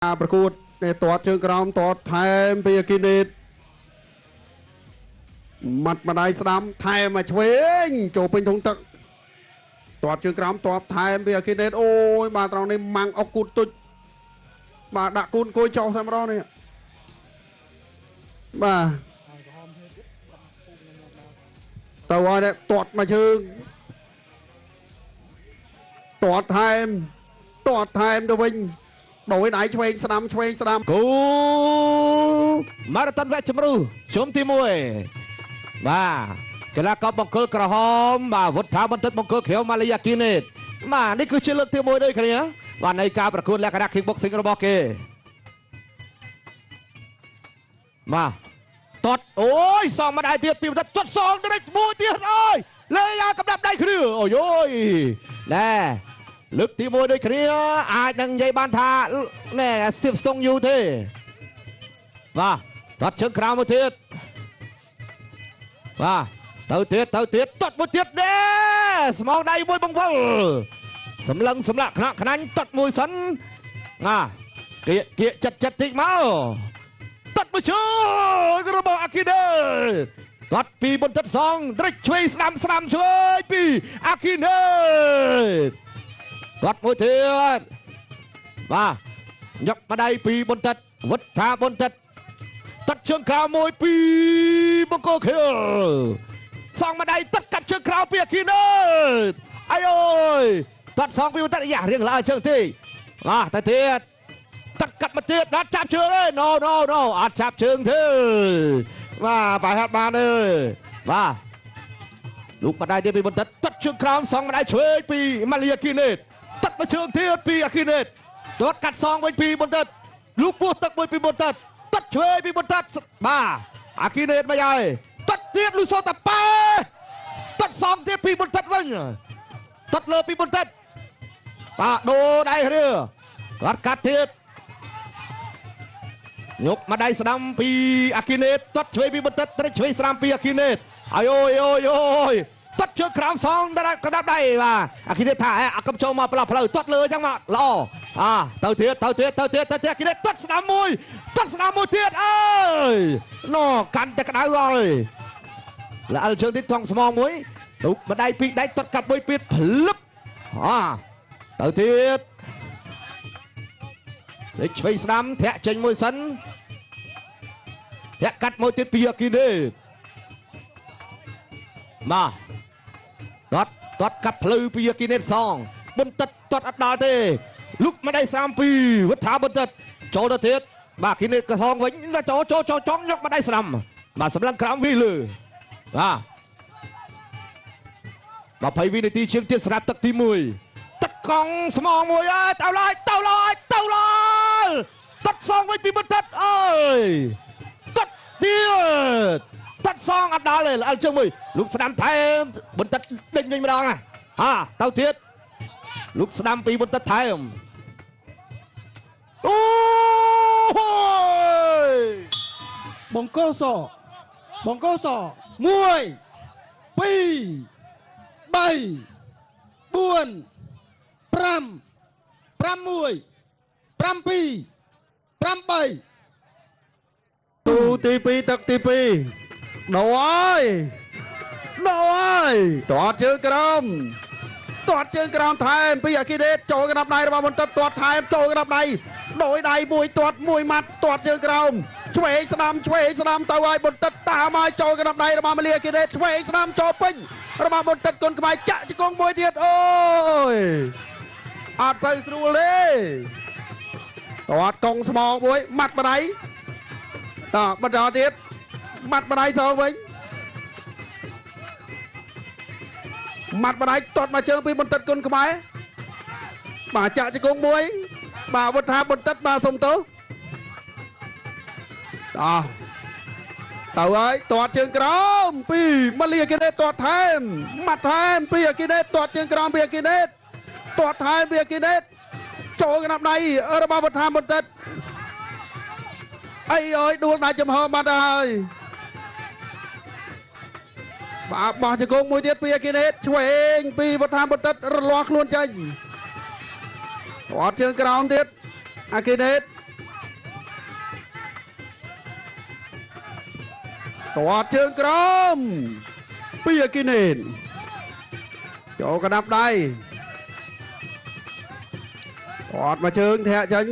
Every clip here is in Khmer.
ប្រកួតនេះ ទាត់ជើងក្រោម ទាត់ថែមពីអាគីនេត ម៉ាត់ម្ដាយស្ដាំថែមមកឆ្វេងចូលពេញធុងទឹក ទាត់ជើងក្រោម ទាត់ថែមពីអាគីនេត អូយ បាទ ត្រង់នេះម៉ាំងអុកគូតទុច បាទ ដាក់គូនអង្គុយចុះតែម្ដងនេះ បាទ ទៅហើយ ទាត់មកជើង ទាត់ថែម ទាត់ថែមទៅវិញ ដោយដៃឆ្វេងស្ដាំ ឆ្វេងស្ដាំ គូម៉ារ៉ាតុនវគ្គជំរុះជុំទី1 បាទ កីឡាករបង្គោលក្រហម បាទ វុទ្ធាបន្តិត បង្គោលខៀវ ម៉ាលីយ៉ាគីនេត បាទ នេះគឺជាលើកទី1ដូចគ្នា បាទ នៃការប្រកួតលក្ខណៈ kickboxing របស់គេ បាទ តត អូយ សងម្ដាយទៀតពីបន្តិត ចុតសងដេកមួយទៀត អើយ លេងឲ្យកំដាប់ដៃគ្នា អូយអូយ ណែ លើកទី1ដូចគ្នា អាចនឹងនិយាយបានថា ណែ ស្ទាបស្ទងយូរទេ បាទ តត់ជើងក្រោមមួយទៀត បាទ ទៅទៀត ទៅទៀត តត់មួយទៀត ណែ ស្មងដៃមួយបង្វិល សម្លឹងសម្លាក់ខ្នាក់ខ្នាញ់ តត់មួយសិន ណា គៀកគៀកចិត្តចិត្តតិចមក តត់មួយជើងរបស់អាគីដេ តត់ពីបន្តិតសង ត្រិចឆ្វេងស្ដាំ ស្ដាំឆ្វេងពីអាគីណេ តត់មួយទៀត បាទ យកម្ដាយពីបន្តិត វុទ្ធាបន្តិត តត់ជើងក្រៅមួយពីបង្គោលខៀវ សងម្ដាយ តត់កាត់ជើងក្រៅពីអាគីណេ អាយអើយ តត់សងពីបន្តិត យ៉ា រៀងឡើយជើងទេ បាទ ទៅទៀត តត់កាត់មកទៀត អត់ចាប់ជើងទេ no no no អត់ចាប់ជើងទេ បាទ ប្រហែលបានទេ បាទ លោកម្ដាយទៀតពីបន្តិត តត់ជើងក្រោម សងម្ដាយឆ្វេងពីម៉ាលីអាគីណេត តត់មកជើងទៀតពីអាគីណេត តត់កាត់សងវិញពីបន្តិត លូកពោះទឹកមួយពីបន្តិត តត់ឆ្វេងពីបន្តិត បាទ អាគីណេតមកហើយ តត់ទៀត លូសូតាប៉ែ តត់សងទៀតពីបន្តិតវិញ តត់លើពីបន្តិត បាទ ដូរដៃគ្នា គាត់កាត់ទៀត យកមកដៃស្ដាំពីអាគីណេត ទាត់ឆ្វេងពីបន្តិត ត្រេកឆ្វេងស្ដាំពីអាគីណេត អាយអូយអូយអូយ ទាត់ជើងក្រោមសងដល់កណ្ដាប់ដៃ បាទ អាគីណេតថា អាកុំចូលមកផ្លោះផ្លូវ ទាត់លើអញ្ចឹងមកល្អ អាទៅទៀត ទៅទៀត ទៅទៀត ទៅទៀត អាគីណេតទាត់ស្ដាំមួយ ទាត់ស្ដាំមួយទៀត អើយ ណ កាន់តែក្តៅហើយ ល្អិលជើងទៀត ថងស្មងមួយ ទុកម្ដាយពីរដៃ ទាត់កាត់មួយទៀត ភ្លឹប អាទៅទៀត លេខឆ្វេងស្ដាំ ធាក់ចេញមួយសិន ធាក់កាត់មួយទៀតពីអាគីណេ បាទ ទាត់ ទាត់កាត់ផ្លូវពីអាគីណេតសង បន្តិតទាត់អត់ដល់ទេ លុកម្ដាយស្រាមពីវត្ថាបន្តិត ចូលទៅទៀត បាទ គីណេតក៏សងវិញ ចូលចូលចូលចង់យកម្ដាយស្រាំ បាទ សម្លឹងក្រោមវីលើ បាទ 20វិនាទីជាងទៀតសម្រាប់ទឹកទី1 ទឹកកង់ស្មងមួយ អើយ ទៅឡើយ ទៅឡើយ ទៅឡើយ ទឹកសងវិញពីបន្តិត អើយ ទឹកទៀត ទឹកសងអត់ដល់ទេ ល្អិលជើងមួយ លោកស្ដាំថែម បន្តិតដេញវិញម្ដង ហា ទៅទៀត លោកស្ដាំពីបន្តិតថែម អូយ បង្គោលស បង្គោលស 1 2 3 4 5 6 7 8 ទូទី2 ទឹកទី2 ដូរហើយ ដូរហើយ ទាត់ជើងក្រោម ទាត់ជើងក្រោមថែមពីអាគីដេត ចូលកណ្ដាប់ដៃរបស់បន្តិត ទាត់ថែមចូលកណ្ដាប់ដៃ ដោយដៃមួយ ទាត់មួយម៉ាត់ ទាត់ជើងក្រោម ឆ្វេងស្ដាំ ឆ្វេងស្ដាំ ទៅឲ្យបន្តិតតាមឲ្យចូលកណ្ដាប់ដៃរបស់ម៉ាលីអាគីដេត ឆ្វេងស្ដាំចូលពេញរបស់បន្តិតគុនខ្មែរ ចាក់ជង្គង់មួយទៀត អូយ អត់ទៅស្រួលទេ ទាត់កងស្មងមួយ ម៉ាត់បដៃ តបន្តទៀត ម៉ាត់បដៃសងវិញ ម៉ាត់បដៃ ទាត់មកជើងពីបន្តិតគុនខ្មែរ បាទ ចាក់ជង្គង់មួយ បាទ វុទ្ធាបន្តិត បាទ សុំទោស តោះទៅហើយ ទាត់ជើងក្រោមពីម៉ាលីអាគីណេត ទាត់ថែម ម៉ាត់ថែមពីអាគីណេត ទាត់ជើងក្រោមពីអាគីណេត ទាត់ថែមពីអាគីណេត ចូលកណ្ដាប់ដៃរបស់វុទ្ធាបន្តិត អីអើយ ដួលដាច់ចំហបាត់ទៅហើយ បាទ បោះជង្គង់មួយទៀតពីអាគីណេត ឆ្វេងពីវុទ្ធាបន្តិត រលាស់ខ្លួនចេញ ទាត់ជើងក្រោមទៀតអាគីណេត ទាត់ជើងក្រោមពីអាគីនេតចូលកណ្ដាប់ដៃទាត់មកជើងធាក់ចេញ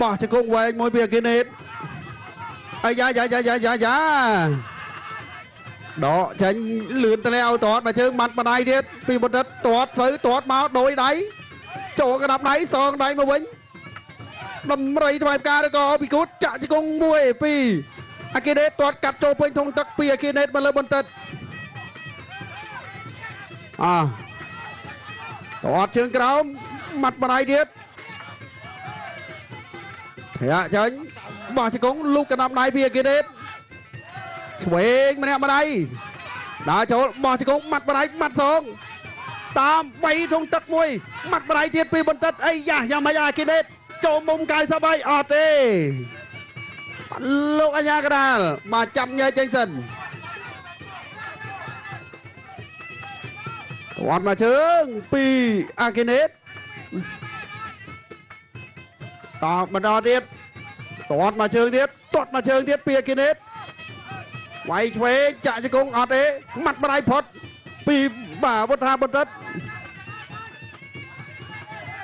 បោះជង្គង់វែងមួយពីអាគីនេតអាយ៉ាយ៉ាយ៉ាយ៉ាយ៉ាយ៉ាដកចេញលឿនទៅឲ្យទាត់មកជើងម៉ាត់ម្ដាយទៀតពីបណ្ឌិតទាត់ទៅទាត់មកដោយដៃចូលកណ្ដាប់ដៃសងដៃមកវិញដំរីថ្វាយផ្កាឬក៏ពីគូតចាក់ជង្គង់1 2អាគីនេតទាត់កាត់ចូលពេញធុងទឹកពីអាគីនេតមកលើបន្តិចអាទាត់ជើងក្រោមម៉ាត់ម្ដាយទៀតធាក់ចេញបោះជង្គង់លូកកណ្ដាប់ដៃពីអាគីនេតឆ្វេងម្នាក់ម្ដាយដើរចូលបោះជង្គង់ម៉ាត់ម្ដាយម៉ាត់សងតាម3ធុងទឹកមួយម៉ាត់ម្ដាយទៀតពីបន្តិចអីយ៉ាយ៉ាងម៉េចអាគីនេតចូលមុំ90ហើយអត់ទេលោកអញ្ញាកដាលមកចាប់ញែកចេញសិនទាត់មកជើងពីអាគីនេតតបន្តទៀតទាត់មកជើងទៀតទាត់មកជើងទៀតពីអាគីនេតវាយឆ្វេងចាក់ជង្គង់អត់ទេម៉ាត់ម្ដាយផុតពីបាទវុធាបណ្ឌិត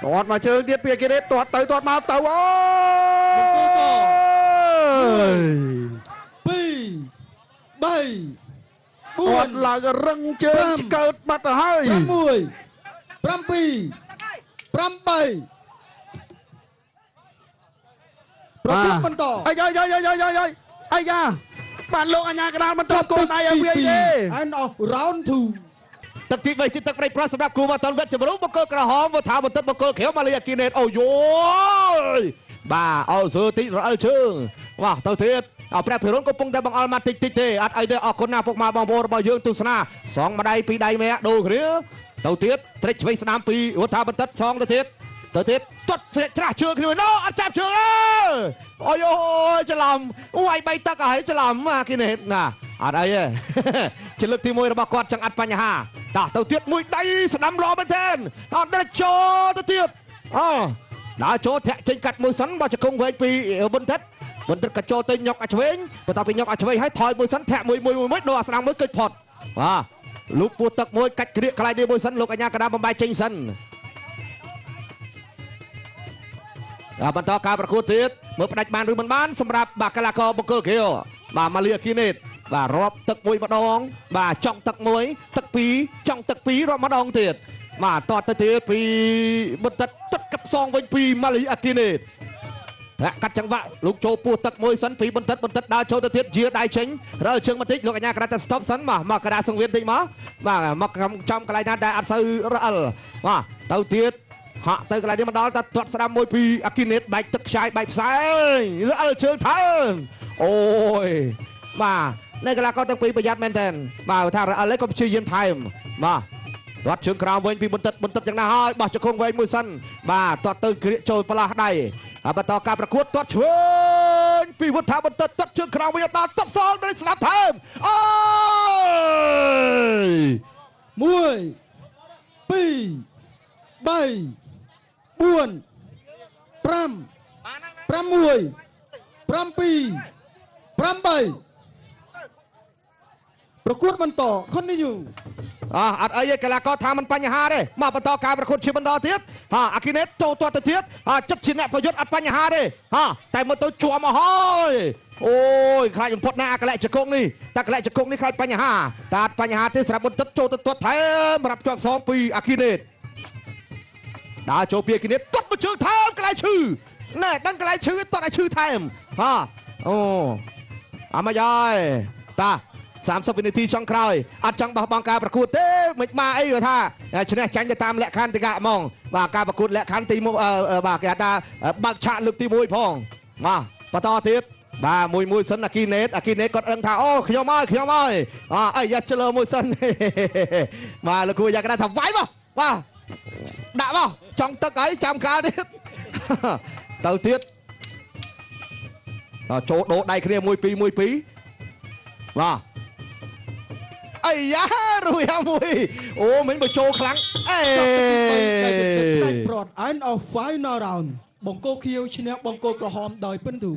ទាត់មកជើងទៀតពីអាគីនេតទាត់ទៅទាត់មកទៅអូយ 2 3 4ឡើងរឹងជើងឆ្កើតបាត់ទៅហើយ6 7 8ប្រកួតបន្តអាយអាយអាយអាយអាយអាយ៉ាបានលោកអញ្ញាកដាលមិនទាន់កូនដៃឲ្យវាទេ End of round 2ទឹកទី3ជាទឹកព្រៃប្រស់សម្រាប់គូវត្តវិទ្យជំរុំបង្គោលក្រហមវថាបន្តិចបង្គោលខៀវម៉ាលីអាគីនេតអូយយបាទអោសឺតិចរអិលជើងបាទទៅទៀតអព្រះភិរុនកំពុងតែបង្អល់មកតិចតិចទេអត់អីទេអរគុណណាស់ពុកម៉ែបងប្អូនរបស់យើងទស្សនាសងម្ដាយពីរដៃម្នាក់ដូរគ្នាទៅទៀតត្រិចឆ្វេងស្ដាំពីវថាបន្តិចសងទៅទៀតទៅទៀតទាត់ច្រាស់ជើងគ្នាណូអត់ចាប់ជើងអើអូយអូយច្រឡំវាយបីទឹកហើយច្រឡំអាគីនេតណាអត់អីទេជាលើកទី1របស់គាត់ចឹងអត់បញ្ហាតោះទៅទៀតមួយដៃស្ដាំល្អមែនទែនអត់ដល់ចូលទៅទៀតអូដើរចូលធាក់ចេញកាត់មួយសិនបើជង្គង់វែងពីបន្តិចបន្តិចក៏ចូលទៅញុកអាឆ្វេងបន្ទាប់ពីញុកអាឆ្វេងហើយថយមួយសិនធាក់មួយមួយមួយដូរអាស្ដាំមួយកិច្ចផុតបាទលូកពោះទឹកមួយកាច់ក្រៀកកន្លែងនេះមួយសិនលោកអញ្ញាកដាបំបាយចេញសិនបន្តការប្រកួតទៀតមើលផ្ដាច់បានឬមិនបានសម្រាប់បាទកីឡាករបង្គោលខៀវបាទម៉ាលីអាគីនេតបាទរាប់ទឹកមួយម្ដងបាទចង់ទឹកមួយទឹកពីរចង់ទឹកពីររាប់ម្ដងទៀតបាទតទៅទៀតពីបន្តិចទឹកកັບសងវិញពីម៉ាលីអាគីនេតប្រាក់កាត់ចង្វាក់លោកចូលពោះទឹកមួយសិនពីបន្តិចបន្តិចដើរចូលទៅទៀតជាដៃចេញរើជើងបន្តិចលោកអញ្ញាកដាតែ stop សិនមកមកកដាសង្វៀនតិចមកបាទមកចំកន្លែងណាដែលអត់សូវរអិលបាទទៅទៀតហាក់ទៅកន្លែងនេះមកដល់តែទាត់ស្ដាំមួយពីអាគីនេតបែកទឹកខ្ចាយបែកផ្សែងរអិលជើងថើងអូយបាទនៅកីឡាករទាំងពីរប្រយ័ត្នមែនទែនបាទថារអិលឯងក៏ព្យាយាមថែមបាទទាត់ជើងក្រោមវិញពីបន្តិចបន្តិចយ៉ាងណាហើយបោះជង្គង់វែងមួយសិនបាទទាត់ទៅក្រៀកចូលផ្លាស់ដៃហើយបន្តការប្រកួតទាត់ឆ្វេងពីវុធាបន្តិចទាត់ជើងក្រោមវិញដល់ទាត់សងដោយស្ដាប់ថែមអូយ 1 2 3 4 5 6 7 8ប្រកួតបន្ត continue អត់អីទេកីឡាករថាមិនបញ្ហាទេមកបន្តការប្រកួតជាបន្តទៀតអាគីនេតចូលទាត់ទៅទៀតចិត្តជាអ្នកប្រយុទ្ធអត់បញ្ហាទេតែមើលទៅជាប់មកហើយអូយខ្លាចបំផុតណាស់អាកលៈជង្គង់នេះតែកលៈជង្គង់នេះខ្លាចបញ្ហាតែអត់បញ្ហាទេសម្រាប់បន្តិចចូលទៅទាត់ថែមរាប់ជាប់សងពីអាគីនេតដើរចូលពីអាគីនេតទាត់មួយជើងថែមកន្លែងឈឺណែដឹងកន្លែងឈឺទាត់ឲ្យឈឺថែមអូអាម៉ាយតា30វិនាទីចុងក្រោយអត់ចង់បោះបង់ការប្រកួតទេមិនមកអីគាត់ថាឈ្នះចាញ់ទៅតាមលក្ខខណ្ឌតិកៈហ្មងបាទការប្រកួតលក្ខខណ្ឌទី1បាទគេថាបើកឆាកលើកទី1ផងបាទបន្តទៀតបាទមួយមួយសិនអាគីនេតអាគីនេតគាត់ដឹងថាអូខ្ញុំហើយខ្ញុំហើយអីយ៉ាឆ្លើមួយសិនបាទលោកគ្រូយ៉ាងណាថាវាយមកបាទដាក់មកចង់ទឹកហើយចាំកាលទៀតទៅទៀតចូលដូរដៃគ្នា1 2 1 2បាទអាយ៉ារួយមួយអូមិញបើចូលខ្លាំងអេផ្ដាច់ប្រត់ End of final round បង្គោលខៀវឈ្នះបង្គោលក្រហមដោយពិន្ទុ